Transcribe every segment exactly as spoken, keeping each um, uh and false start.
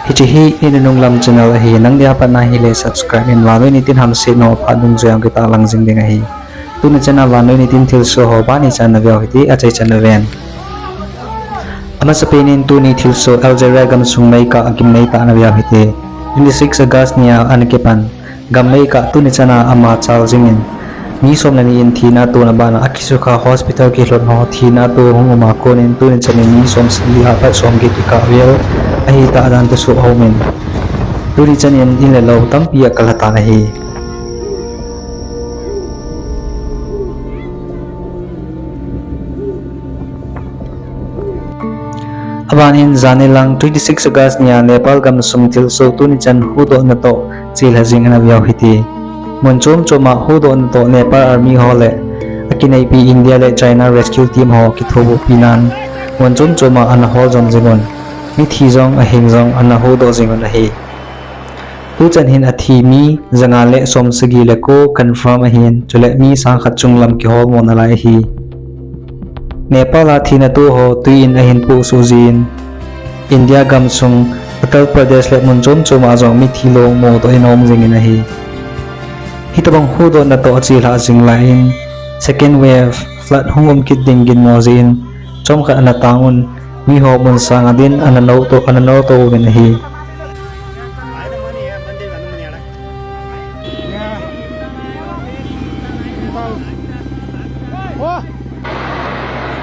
Hiche hi Ninunung Lam channel ahi, nangni apat na hile subscribe in, vannoi nitin hamsetna ho phat dungjuiya kitahlang jing ding ahi. Tuni chana vannoi nitin thilsoh ho bani chan naveu hite, achaichan naven. Amasapen in tuni thilsoh Algeria gamsung meikah agimnei tah naveu hite. Twenty six August nia ana kipan gam meikah tuni chana ama chal jingin, mi som le ni in thina tona bana akisukha hospital kilhon ho thina to hung uma konin tuni chanin mi som sagi apat som get kikah vel ahitah dan thusoh aumin, tuni chanin in le lou tampi akal hatan ahi. Aban in jani lang twenty six August nia Nepal gamsung thilsoh tuni chan huhdohna toh chelha jing ana veu hite. Mun chom choma huhdohna toh Nepal Army ho le akineipi India le China Rescue Team ho kithopi nan mun chom choma ana hol jom jingun, mithi jong ahing jong ana huhdoh jingun ahi. Tuchan hin athi mi janga le som sagi le ko confirm ahin, chule mi sang khat chunglam kiholmo nalai ahi. Nepal a thina to ho twi in ahin pusuh jin, India gamsung Uttar Pradesh le mun chom choma jong mithi lou mudoh in aum jingin ahi. Hitobang huhdohna toh achelha jing lai in, second wave flood hung um kit ding ginmo jin, chomkhat ana tangun, miho mun sang adin ana noto, ana noto uvin ahi.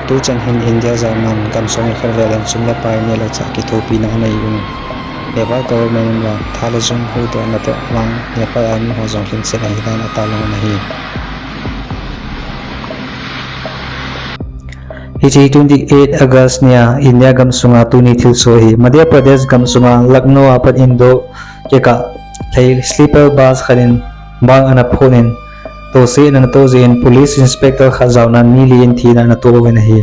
Tuchan hin India jal man gamsung khat vel in sum le pai neh le chah kithopina anei un, Nepal government in vang tha le jung huhdohna toh vang Nepal Army ho jong lhingset ahidan atalang un ahi. Hiche hi twenty eight August nia India gamsunga tuni thilsoh ahi. Madhya Pradesh gamsunga Lucknow a pat Indo kikah lei sleeper bus khat in bang ana phon in, tohsetna ana toh jeh in police inspector khat jaonan mi li in thina ana toh uvin ahi.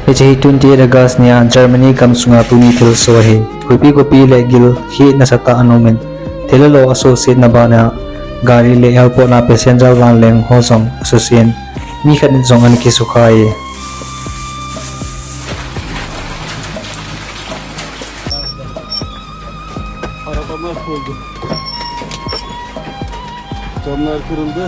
Hiche hi twenty eight August nia Germany gamsunga tuni thilsoh ahi. Huipi gopi le gilkhi nasatah ana umin, thil le lo asuhsetna bana gari le airport na passenger vanleng ho jong asusen, mi khat in jong ana kisukha e. Camlar kırıldı.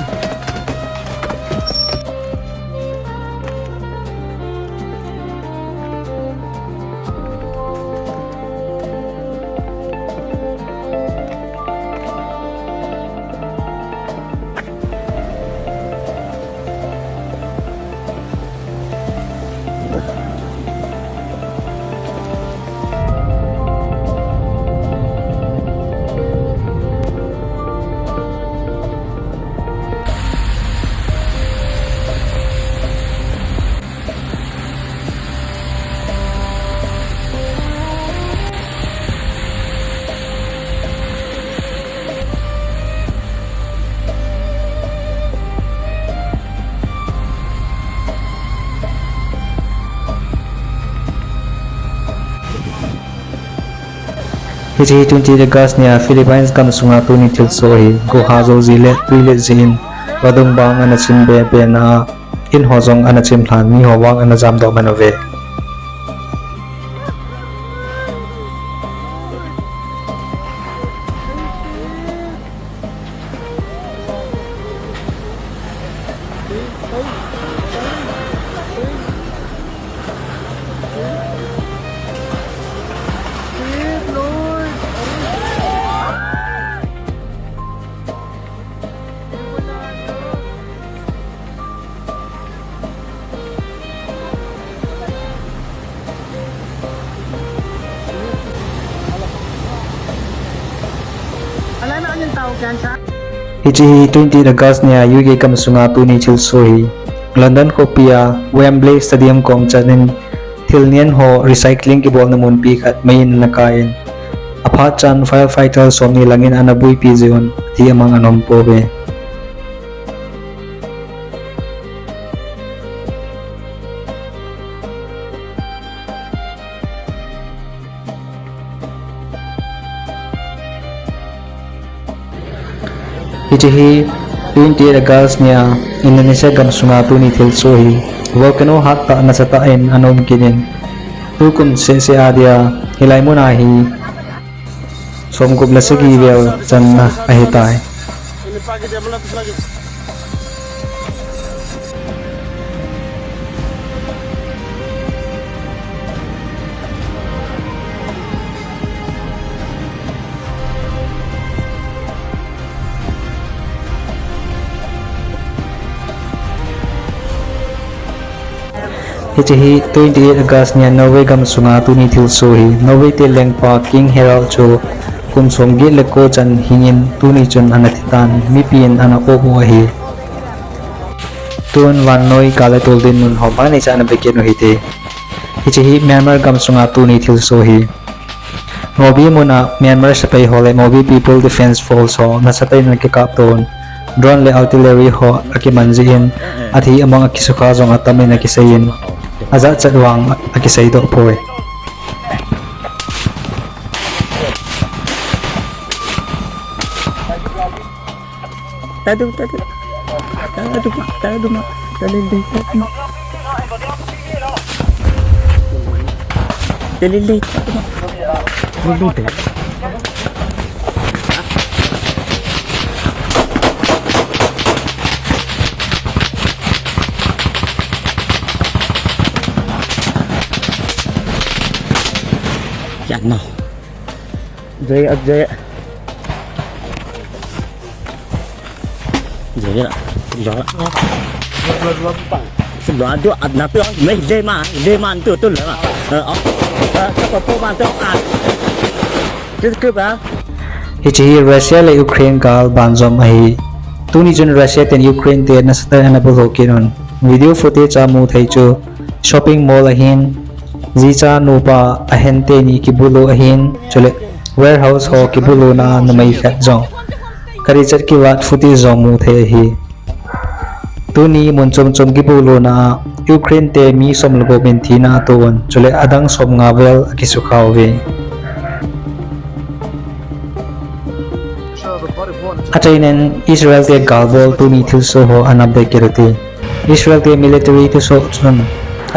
Hiche hi twenty eight August nia Philippines gamsunga tuni thilsoh ahi. Guha jou jeh le twi let jeh in vadung bang ana chim be be na a, in ho jong ana chim lhan, mi ho vang ana jamdoh man uve. Hiche hi twenty eight August nia U K gamsunga tuni thilsoh ahi. London khopia Wembley Stadium kom chan in thil nen ho recycling kibolna munpi khat mei in ana kai in, aphat chan firefighter somni langin ana buipi jeh un thi amang ana um pouve. Hiche hi twenty eight August nia Indonesia gamsunga tuni thilsoh ahi. Volcano hattah nasatah in ana um kit in, tukum sehseh a dia hilai mun a hi somgup le sagi vel channa ahitai. Hiche hi twenty-eight August nia Norway gamsunga tuni thilsoh hi. Norway te lengpa King Harald chu kum somget le ko chan hingin tuni chun ana thitan, mipin ana op u ahi. Tun vannoi gal le tol dinmun ho bang hiche ana vekit u hite. Hiche hi Myanmar gamsunga tuni thilsoh hi. Mobi muna Myanmar sepai ho le Mobi People Defence Force ho nasatah in ana kikap ton, drone le artillery ho akiman jeh in, athi amang akisukha jong atam in akisei in, ajat chat vang akisei doh poi. Tadu, tadu. Tadu ma, tadu ma. Talilay, tadu ma. Talilay, tadu ma. Talilay, tadu. Yan na. Jaya, jaya. Jaya. Jaya. Sebab tu, ah, nanti, ah, ni dia mah, dia mah tu, tu lah. Eh, oh. Eh, siapa pun mah tu, ah. Cukup, ah. Hiche hi Russia le Ukraine gal banjom ahi. Tuni chun Russia ten Ukraine te nasatah in ana bulho kit un. Video footage a mu thei chu shopping mall ahin, jicha nupa ahen teni kibulhu ahin, chule warehouse ho kibulhuna a numei khat jong kari chat kivat footage jong mu thei ahi. Tuni mun chom chom kibulhuna a Ukraine te mi som le gup in thina ato un, chule adang som nga vel akisukha uve. Achaina in Israel te galbol tuni thilsoh ho ana update kit ute. Israel te military thusoh chun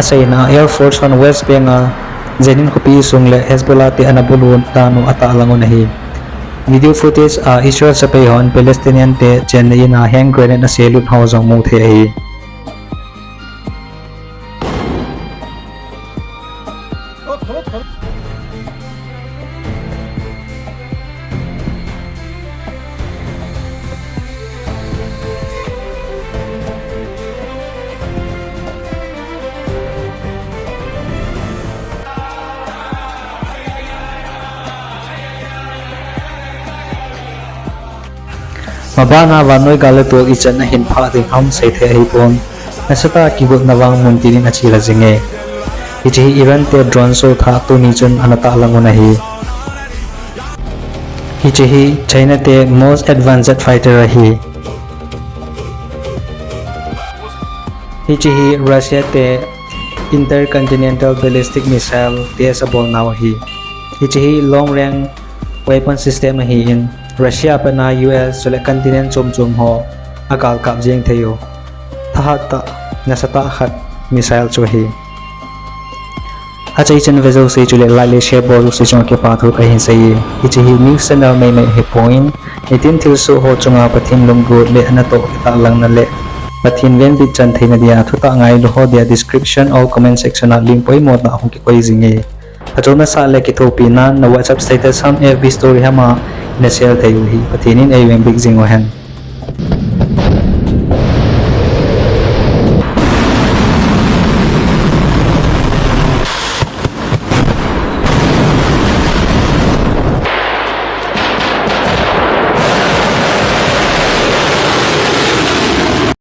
aseina a Air Force hon West Bank a Jenin khopi sung le Hezbollah te ana bulhun dan u atahlang un ahi. Video footage a Israel sepai hon Palestinian te chenna in a hand grenade aselut ho jong mu thei ahi. Mabana vannoi gal le tol ichan ahin phah ding ham seithei ahipon. Nasatah a kigotna vang muntin in achil ajinge. Hiche hi Iran te drone soh thah tuni chun ana tahlang un ahi. Hiche hi China te most advanced jet fighter ahi. Hiche hi Russia te intercontinental ballistic missile test abolnau ahi. Hiche hi long range weapon system ahin, Russia a pat a U S chule continent chom chom ho agalkap jeng thei u thahat tah, nasatah khat missile chu ahi. Achaichan vejouse chule like le share boljouse chunga kipathu kahin seiye. Hiche hi news channel meimei ahipon, nitin thilsoh ho chunga Pathen lunggot le anatoh kitahlangna le Pathen venbit chan theina dia thutah ngailu ho dia description or comment section a link poimo tah hung kikoi jinge. Phachomna sah le kithopina na WhatsApp status ham, F B story ham a na share thei u hi Pathen in eivengbit jing uhen.